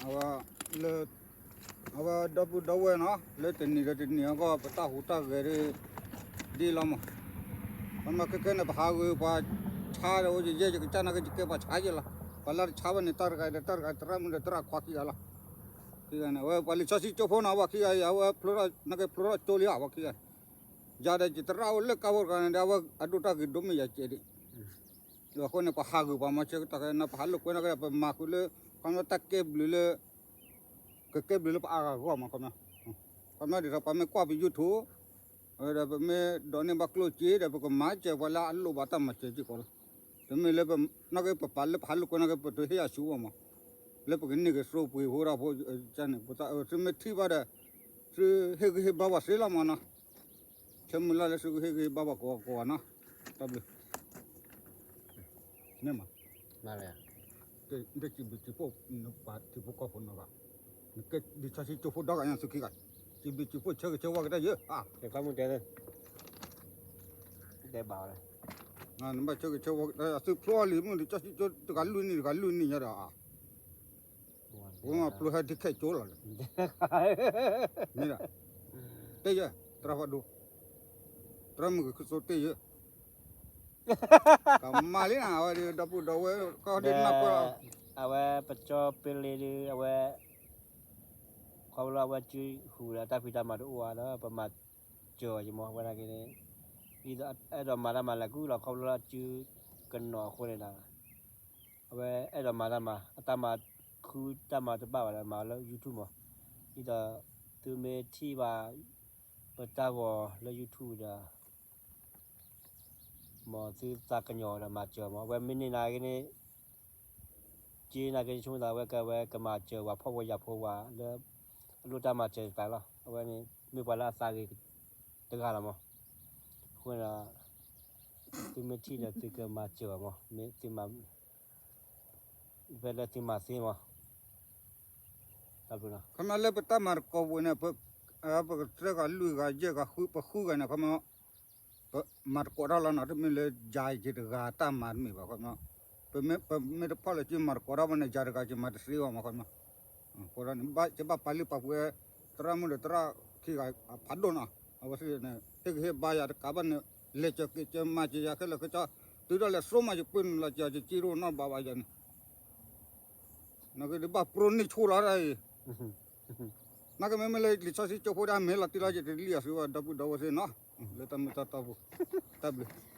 အဝဲ လၢ အဝဲဒီပုၢ်ဒီဝဲၢ်နီၤ လၢတနံၤဒီးတနံၤအဂီၢ် ပတၢ်ဟူးတၢ်ဂဲၤဒ် ဒ်လီၤမး, ပမ့ၢ်ခဲခဲန့ၣ် ပဟးဂီၤပှၤဆါဒီး အိၣ်ယဲယကစၢ်နာ်က့ ယကဲပှၤဆါယဲလီၤ, ပှၤလၢတဆါဘၣ်န့ၣ် တၢ်တဂၤဒီးတၢ်တဂၤ သရၣ်မုၣ်ဒီးသရၣ်ခွါခံဂၤလီၤ, ခံဂၤန့ၣ် အဝဲပှၤလံာ်စီဆှံကၠိဖိနီၤ ပှၤခံဂၤအံၤ အဝဲဖျိထီၣ် နာ်က့ဖျိထီၣ်ကၠိလံဧါ ပှၤခံဂၤ, ယၤဒီးယသရၣ်အိၣ်လၢကါဖိတဂၤန့ၣ်ဒီး အဝဲအဒိၣ်တၢ်ဂ့ၤဒိၣ်မ့ၢ်ယၤကဲဒံး အဃိန့ၣ် ပဟးဂီၤပှၤမၤစၢၤကတၢ်ခဲနီၤ ပဟးလိာ်ကွဲနာ်က့ ပမၤဃုာ်လၢ ခီဖျိတၢ်ကဲဘျုးလၢ ကကဲဘျုးလၢပအါဂၤအဂီၢ်မး ခီဖျိ ခီဖျိဒ်သိးပမ့ၢ်ကွၢ်ပ YouTube ဒီးပမ့ၢ်ဒိးန့ၢ်ဘၣ်ကျိၣ်စ့ဒီး ပကမၤစၢၤပှၤလၢအလိၣ်ဘၣ်တၢ်မၤစၢၤစ့ၢ်ကီးလီၤ. တမ့ၢ်လၢ နာ်က့ပပာ်လၢပဟးလိာ်ကွဲနာ်က့ ပတဟ့ၣ်အဆူၣ်ဘၣ်မး, လၢပကန့ၢ်က့ၤစိပှ့ၤဖိတၢ်ဖိန့ၣ် သုမ့ၢ်ထံၣ်ဘၣ်ဒီး သုဟ့ၣ်ဂံၢ်ဟ့ၣ်ဘါ ပှၤစ့လီၤမးနီၤ, ဆၢမုၢ်လၢ်လၢသုကဟ့ၣ်ဂံၢ်ဟ့ၣ်ဘါပှၤကိးဂၤကိးဂၤနီၤ, တၢ်ဘျုး မ့ၢ်မး, နတစံးဘျုးစံးဖှိၣ်ပှၤထံဖိကီၢ်ဖိနီတဂၤ, နကဲဒ်စီဆှံကၠိဖိဒီဂၤညါသုခံဂၤ, စံးဘျုးစံးဖှိၣ်ဆၢဂ့ၤဆၢဝါက့ၤတၢ်ယဲၢ်, တဲဘၣ်ဝဲ, နဘၣ်ဆၢဂ့ၤဆၢဝါက့ၤတၢ် သုဖျိအီၤလံမုၢ်ဒီး စီဆှံကၠိတဂၤလွံၢ်နံၣ်တဂၤလွံၢ်နံၣ်ညါဒီး ပမ့ၢ်ဖျိဟဲဒ်ခဲကၠိလီၤ, မ့ၢ်ဒၣ်, တဲယဲၢ် သရၣ်ဖးဒိၣ်, သရၣ်မုၣ်ကခုသိတဲယဲၢ် ကမၤလံနၤ အဝဲဒီး ဒီပုၢ်ဒီဝဲၢ် ကီၢ်ဒ့နၢ်ပၢၢ်လီၤ, အဝဲပကၠီပ့လ့ဒီး အဝဲ ခီဖျိလၢအဝဲစုဟူးဒီးတၢ်ဖံးတၢ်မၤတအိၣ်ဧါဒီး ပမၤစၢၤအီၤယမီၤ အဝဲနာ်က့န့ၣ် ဒ်သိးအဲၣ်ဒိးမၤတၢ်မၤလၢကူလီၤ ခီဖျိလၢအစုကနီၤအဃိန့ၣ်ဒီး အဝဲအဲၣ်ဒိးမၤတၢ်မၤ အတၢ်မၤခုတၢ်မၤတဘၣ်ဘၣ်ဒီး မၤလၢ YouTube မီၤ, ဒ်သိးသုမ့ၢ်ထံၣ်ဘၣ် ပတၢ်ဂီၤလၢ YouTube ဒီး မ်သုသးကညီၤဒီးမၤစၢၤမီၤ အဝဲမ့ၢ်န့ၢ်နာ်က့န့ၣ် က့နာ်က့ဆိကမိၣ်သး အဝဲကဝဲကမၤစၢၤပှၤဖှီၣ်ဖိယာ်ဖိဝဲလၢ အလိၣ်တၢ်မၤစၢၤတကျါလီၤ. အဝဲန့ၣ် မ့ၢ်ပှၤလၢအသးဂ့ၤတဂၤလီၤမီၤ. အဃိန့ၣ်ဒီး သုမ့ၢ်ထံၣ်ဒီးသုကမၤစၢၤအီၤမီၤ မ့ၢ်သုမၤ ဖဲလၢသုမၤသ့မီၤ. ခီမီလၢပတၢ်မၤသကိးပူၤန့ၣ် ပကတြၢဂၤလွံၢ်ဂၤယဲၢ်ဂၤဃုပဃုဂၤန့ၣ် ခီမီ ပမၤသကိးတၢ်လီၤနီၤ တမ့ၢ်လၢယၤယတဂၤတၢ်မၤတမ့ၢ်ဘၣ် ခီမီ ပမ့ၢ်တဖီၣ်လၢက့မၤသကိးတၢ်ဘၣ်န့ၣ် ယၤတဂၤက့မၤတသ့ဘၣ်မီၤ ခီမီ အဃိန့ၣ် ကဘၣ်ပာ်လုၢ်ပာ်ပှ့ၤ သရၣ်မုၣ်ဒီးသရၣ်ခံဂၤဖးဒိၣ်နီၤ အဝဲသ့ၣ်န့ၣ် ဟ့ၣ်ဂံၢ်ဟ့ၣ်ဘါယၤတကးဘၣ်န့ၣ် လဲၤစၢၤက့ၤစၢၤမၤစၢၤယၤခဲလၢာ်ခဲဆ့ တုၤဒၣ်လဲာ်စိမးယပှ့ၤနုာ်လီၤက့ၤအီၤ ယစံးရိၣ်နီၣ်ဘၣ်ဘၣ်ယၤန့ၣ် နကဘၣ်ပြိၣ်န့ၢ်ဆိလီၤတၢ်အံၤ နာ်က့မ့မ့ၢ်လၢလံာ်စီဆှံကၠိဖိဒၣ်မ့ၢ်လီၤတံၢ်လီၤ ယတလံၣ်အီၤသုဘၣ် ဒီပုၢ်ဒီဝဲၢ်သ့ၣ်နီၤ လၢတၢ်မ့ၢ်တၢ်တီပူၤ တၢ်ဘျုး